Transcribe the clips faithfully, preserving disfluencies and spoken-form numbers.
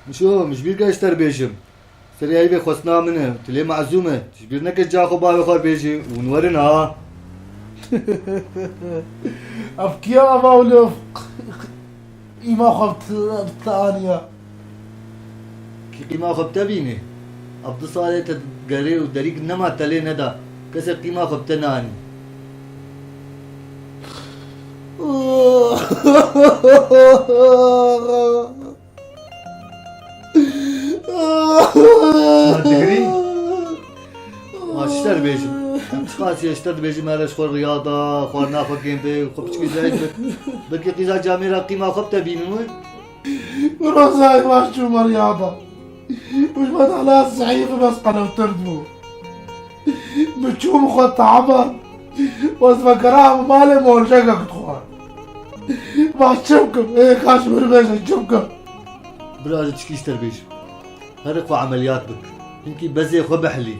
Mişo, min ji bîr kir ji te re bêjim. Serê eyvê xwestina min e, tu lê mezûm e. Ji bîr neke ca xwe bavê xwe bêjî, hûn werin ha. Ev kiya ava û li qîma xwe bi te aniya? Kî qîma xwe bi te bînî? Ev du salê te gerê û derîk nema te lê neda. Kesek qîma xwe bi te nanî. Çima digrî? Ma çi te dibêjim? Em çiqas ji te dibêjim, here ji xwe riya da, xwarina xwe kêm be, xwe piçkî zehîf be. Belkî qîza camêra qîma xwe bi te bînin wê? Rozayê baş çûme riya da. Û ji me de hela zehîf bes qelewtir dibû. Min çû min xwe teban. Wez vekera min malê morjekek dixwar. Baş çi bikim? Ê, kaş min bêje çi bikim? Bira ji çikî ji te re bêjim. Herê xwe emeliyat bik. Hinkî bezê xwe bihilî.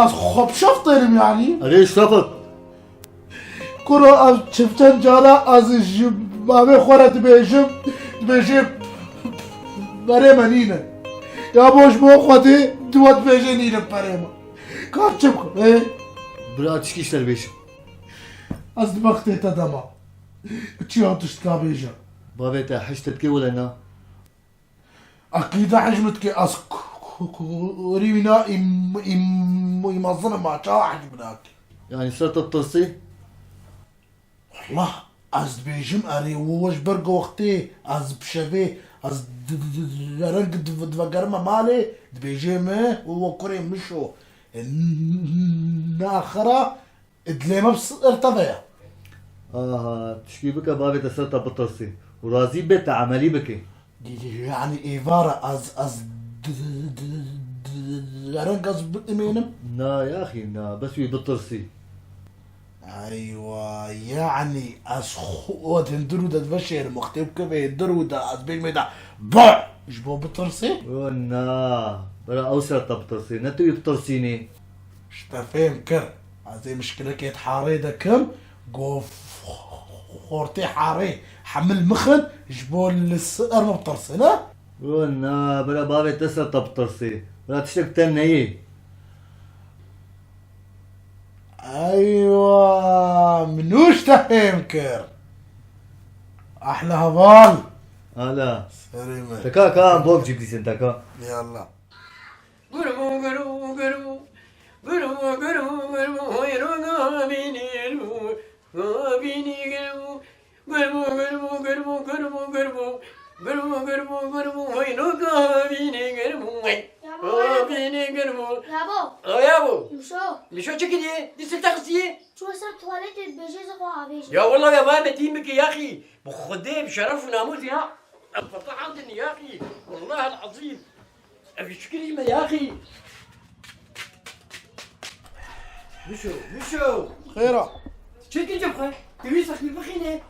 Ez xwe bi şef têrim yanî? Erê şefik. Kuro ez çiftçen cara ez ji bavê xwe re dibêjim, dibêjê berê me nîne. Ya bo ji bo Xwedê diwe dibêjê nîne berê me. Ka çi bikim, ê? Bira çikî ji te re bêjim. Ez dibextê te dema. Çi ya tiştka bêje? Bavê te hişt dikê wele na? Eqîde hej min dike, ez ku-, ku-, kurî wîna îm-, îm-, îmezin im, çawa hej min nake? Yanî ser te ditirsî? Wallah, ez dibêjim, erê, we ji ber ku wextê ez bi şevê, ez di-, di-, di-, di-, reng di-, divegerime malê, dibêjê min, we kurê Mişo, e, n-, n-, naxira, Dilê me bi ser te ve ye. Aha, tişkî bike bavê te ser te bitirsî û razî be te emelî bike. Yanî êvara ez, ez d-, d-, d-, d-, reng ez bimênim? Na yaxî na, bes wî bitirsî. Eywa, yanî ez xwe di hundir û de diveşêrim, wextê bikeve hundir û de ez bêjim ê de, ba! Ji bo bitirsî? O na, bira ew ser te bitirsî, ne tu wî bitirsînî. Ji te fêm kir. Ez ê mişkilekê di harê de kim, go xortê harê hemil mixin, ji bo li ser min bitirsî, ne? O na, bira bavê te ser te bitirsî. Bira tiştek te neyê. Eywa, min û ji te fêm kir. Ahla heval. Hala. Serê me. Teka ka, em bom cibdîsin teka. Yallah. Gurbu, gurbu, gurbu. Gurbu, gurbu, gurbu. Hoyro gabini gurbu. Gabini gurbu. Gurbu, gurbu, gurbu, gurbu, gurbu. Gurbu, gurbu, gurbu. Hoyro gabini gurbu. Yabo. Gabini gurbu. Yabo. Ay yabo. Mişo. Mişo çi kiriye? Dîsil taksiye. Çû ser tuwaletê dibêje zixwe avêjim. Ya wallah ya va me tîm bike yaxî. Bi Xwedê bi şeref û namûs ya. Em fetahand in yaxî. Wallah el azîm. Ev şikirî me yaxî. Mişo, Mişo. Xêra. Çekî cem xwe. Tu wî zexmî bixîne.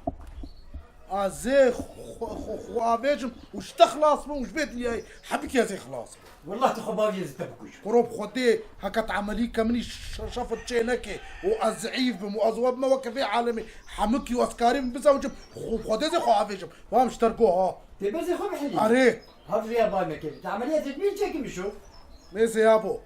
Ez ê xwe, xwe, xwe avêjim û ji te xilas bim û ji vê dinyayê hebikî ez ê xilas bim. Wallah tu xwe bavî ez ê te bikujim. Qurop Xwedê heke tu emelî ke min î ş-, şefit çê neke û ez zeîf bim û ez we bime weke vê alemê hemikî û ez karî bim bizewicim, xwe, Xwedê zê xwe avêjim. Vam ji te re go ha. Tê bezê xwe bihêlî. Erê. Hev rêya bavê me kevî. Te emeliyatê min çêkî Mişo? Neyse yabo.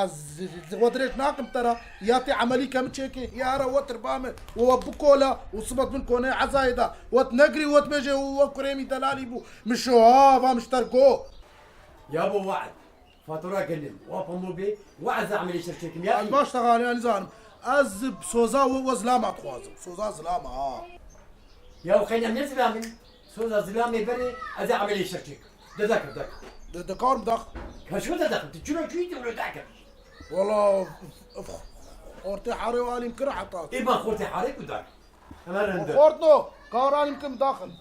Ez we dirêj nakim te re. Ya tê emelî ke min çêkê. Ya here we tir ba min. We we bikola û sibet bin konê ezayê de. We negirî we bêjê û we kurê min delalî bû. Mişo ha, vam ji te re go. Yabo we'd. Fatura gelim. Wa pemû bê. Wa ez emelî ser çêkim ya. Ez baş te xalê nizanim. Ez soza we, we zilama dixwazim. Soza zilama ha. Ya xeynî em ne zilam in? Soza zilamê berê ez ê emelê ser çêkim. De dakir, dakir. De, de karim dax. Ka çima de dakir? Tu çilo çûyî tu dakir? Wala, ortê harê û alîm kir heta. Ê ma xortê harê ku dakir. Hemen rende. Xortno, kar alîm kim daxil.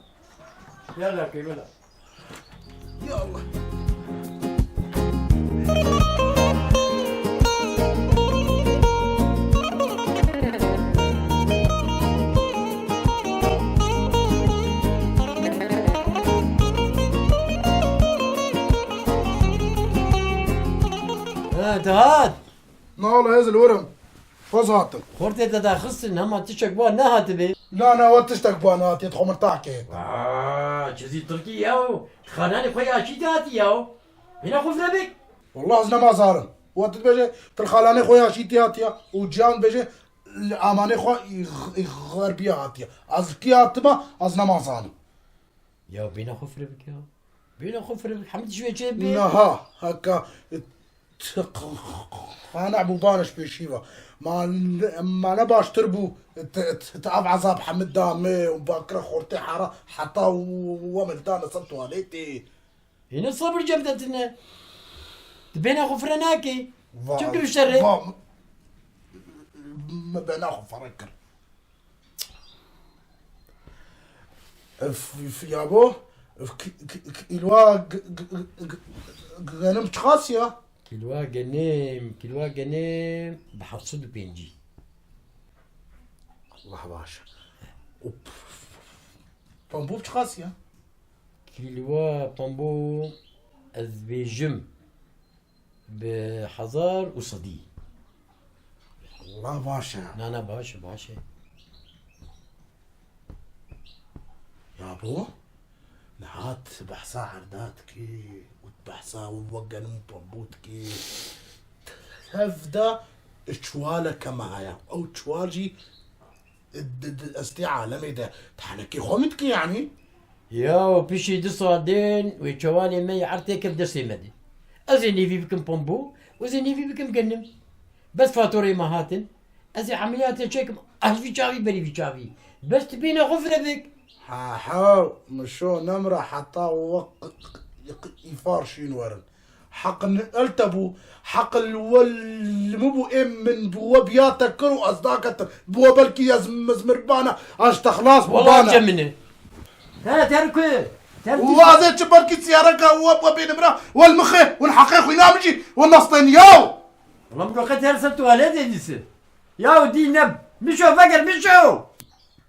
Yalla kêmela. Ya Allah. Ha, dihat. Na wala ez li wir im. Xwez hatim. Xortê te daxistin, hema tiştek ba nehatibê. Na, na, we tiştek ba nehatê, xwe mirtah kê. Aa, Çizî Tirkî ya, xananê xwe ya şîtî hatî ya. Bîna xwe fire bik. Wallah ez nema zanim. Wa tu dibêje, tu xalanê xwe ya şîtî hatiya û Cihan dibêje, li amanê xwe î, î xerbiya hatiya. Ez kî hatima, ez nema zanim. Ya bîna xwe fire bik ya. Bîna xwe fire bik. Hemî tişt wê çê bê. Niha, heka, t-, q-, q-, qane bû baniş pêşî ve. Ma, ma ne baştir bû, t-, t-, t-, ev ezab hemî da me û bakire xortê hera heta we me dane ser tuwaletê. Hîne sabir cem de tine. Tu bêna xwe fire nakê. Va-, Çi tu şerê? va-, me bêna xwe fire kir. F-, f-, yabo, f-, k-, k-, k-, îlwa g-, g-, g-, g-, genim çiqas ya? Kîlwa genim, kîlwa genim bi heft sed û pêncî. Allah baş. Û p-, p-, p-, pambû çiqas ya? Kîlwa pambû ez dibêjim bi hezar û sedî. Allah baş e. Na, na, baş e, baş e. Yabo, niha tu behsa erda dikî û tu behsa we genim pambû dikî. Tev de çiwaleke me heye. Ew çiwal jî di, di, ez tê alemê de. Tu henekê xwe min dikî yanî? Ya piştî du sal din wê çewalê me yê erd tê kir destê me de. Ez ê nêvî bikim pambû û ez ê nêvî bikim genim. Bes fatureyê me hatin. Ez ê emeliyatê çêkim, ez vî çavî berî vî çavî. Bes tu bêna xwe fire bik. Ha, ha, min şo nemre heta we q-, q-, q-, îfar şîn werin. Heqin el te bû, heqil we li min bû, ê min bi we biyate kir û ez daketim. Bi we belkî ez mizmirbana, ez ji te xilas Wala bûbana. Cemine. He, terku, terku. Û ez ê çi belkî siyareka we, we bênimra, we li min xê, we li heqê xwîna min jî, we nestên yaw. Wala min doqet her ser tuwaletê dîse. Yaw dî neb, mişo veger, mişo.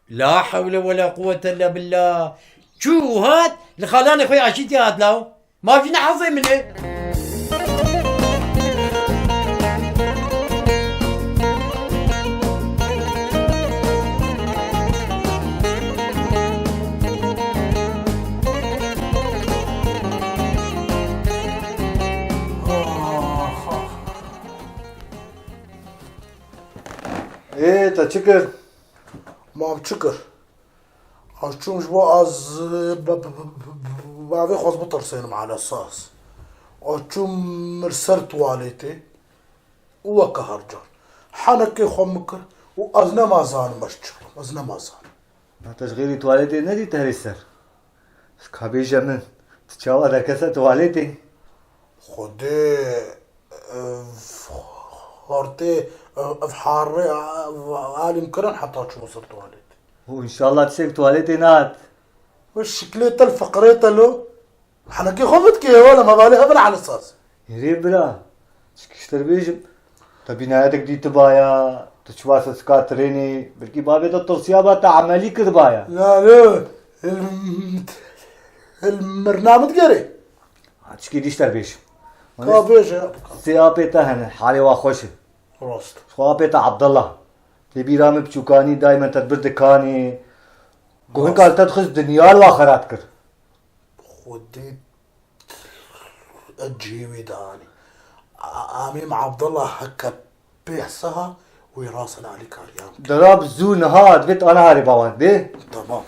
La hewle we la quwwete illa billah. Çû û hat, li xalanê xwe aşîtî hat law. Ma vî ne hezê min e. Ê, te çi kir? Ma çi kir? Ez çûm ji bo ez, e, be, be, be, be, bavê xwe ez bitirsênim elesas. Ez çûm li ser tuwaletê û weke her car. Henekê xwe min kir û ez nema zanim ez çi kirim, ez nema zanim. Na te ji xêrî tuwaletê nedî te herî ser? Ka bêje min, tu çawa derkete tuwaletê? Xwedê, ev, xortê, ev, ev harê, ev, alîm kirin heta çû ser tuwaletê. Û înşallah tiştek tuwaletê nehat. Ve şiklê te li fiqirê te lo. Henekê xwe bidikê, wele mevalê hev in elesas. Erê bira, çi kiştir bêjim. Te bînayetek dîtibaya, tu çiwa sesika trênê, belkî bavê te tirsiyaba te emelî kiribaya. La, la, il, il mirna min digerê. Ha, çikî dîş te bêjim. Ka bêje. Sê apê te hene, halê wa xweş e. Rast. Xwe apê te Abdullah. Tê bîra min biçûkanî, daymen te dibir dikanê. Ku Rast. Hinka li te dixist dinya li wa xerat kir. Xwedê ez cihê wê dianî. A-, amê min Abdullah heke pêh siha wê rasin alîkariya min. Dirab zû niha divêt ana harê bawan dê. Tamam.